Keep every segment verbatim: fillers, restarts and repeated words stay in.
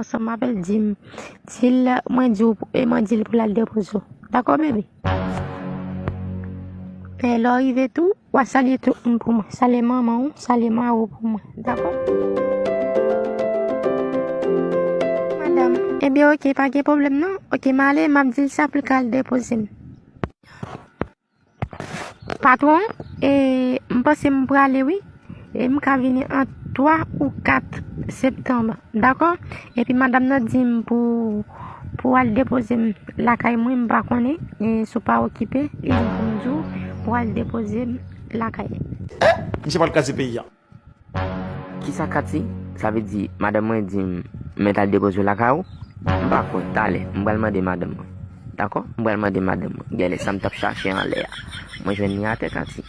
ansanm avè l, di m, di l, mwen di w, e mwen di l pou l al depoze w. Dakò, baby? E lè w rive tou, w a salye tout moun pou mwen. Salye manman w, salye mari w pou mwen. Dakò? Madanm, ebyen, oke, pa gen pwoblèm non. Oke, m ale, m ap di l sa pou l ka al depoze m. Patwon, e, m panse m prale, wi. E m ka vini ant twa ou kat septanm, dakò? Epi madanm nan di m pou, pou al depoze m lakay mwen, m pa konnen, e, si w pa okipe, li di m pou m di w pou al depoze m lakay. Misye pral kraze peyi a. Kisa Katy? Sa vle di madanm mwen di m mèt al depoze w lakay ou? M pa kwè, talè, m pral mande madanm mwen. Dakò? M pral mande madanm mwen. Genlè sa m t ap chache anlè a, mwen jwenn li atè, Katy.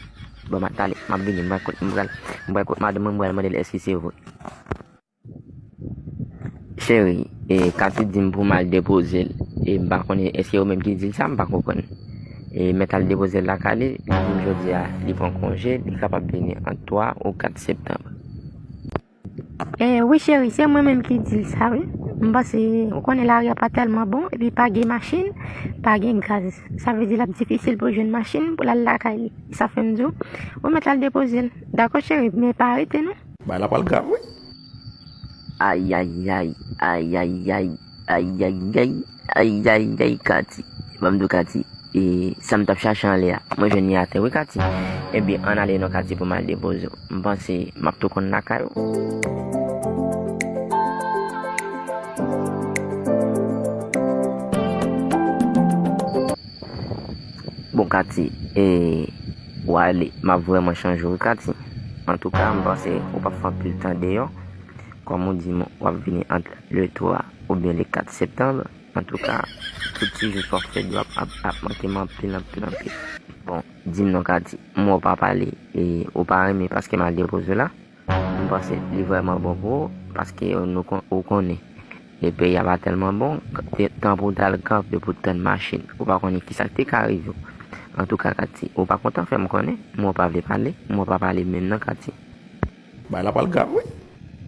Bon, ma talè, m ap vini, m pral kot, m pral, m pral kot madanm mwen, m pral mande l èske se vre. Cheri, e, Katy di m pou m al depoze l. E m pa konnen èske ou menm ki di l sa, m pa konprann. E mèt al depoze l lakay li, li di m jodi a li pran konje, li kapab vini ant twa ou kat septanm. E wi cheri, se mwen menm ki di l sa wi. M panse, ou konnen lari a pa tèlman bon, epi pa gen machin, pa gen gaz. Sa vle di l ap difisil pou l jwenn machin pou l al lakay li. Sa fè m di w, ou mèt al depoze l. Dakò cheri, men pa rete non. Bagay la pral grav wi. Ayayay, ayayay, ayayay, ayayay, Katy. Ban m di w, Katy, e, sa m t ap chache anlè a, mwen jwenn li atè wi, Katy. Ebyen, ann ale non, Katy, pou m al depoze w. M panse m ap tou konn lakay ou. Bon, Katy, e, w ale, m ap vrèman chanje w wi, Katy. Antouka, m panse ou p ap fè anpil tan deyò. Kòm ou di m w ap vini ant le twa oubyen le kat septanm, antouka, tout ti jou sa w ap fè deyò ap, ap, ap manke m anpil, anpil, anpil. Bon, di m non, Katy, m wè w pa pale, e, ou pa renmen paske m al depoze w la? M panse li vrèman bon pou ou, paske nou kon, ou konnen, e, peyi a pa tèlman bon, te, tan pou w t al kanpe pou w tann machin, ou pa konnen kisa k te ka rive w. Antouka, Katy, ou pa kontan fè m konnen, m wè w pa vle pale, m wè w pa pale menm non, Katy. Bagay la pral grav wi.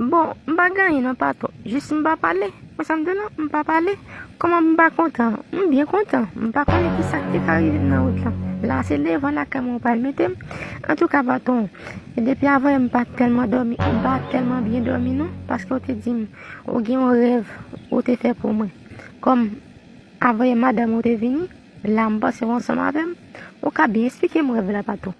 Bon, m pa gen anyen non patwon, jis m pa pale. Wè sa m di w lan, m pa pale. Kòman m pa kontan? M byen kontan. M pa konnen kisa k te ka rive m nan wout lan. La se devan lakay mwen ou pral mete m. Antouka patwon, depi avan yè m pa tèlman dòmi, m pa tèlman byen dòmi non, paske ou te di m ou gen yon rèv ou te fè pou mwen. Kòm avan yè madanm ou te vini, la m panse w ansanm avè m, ou ka byen esplike m rèv la patwon.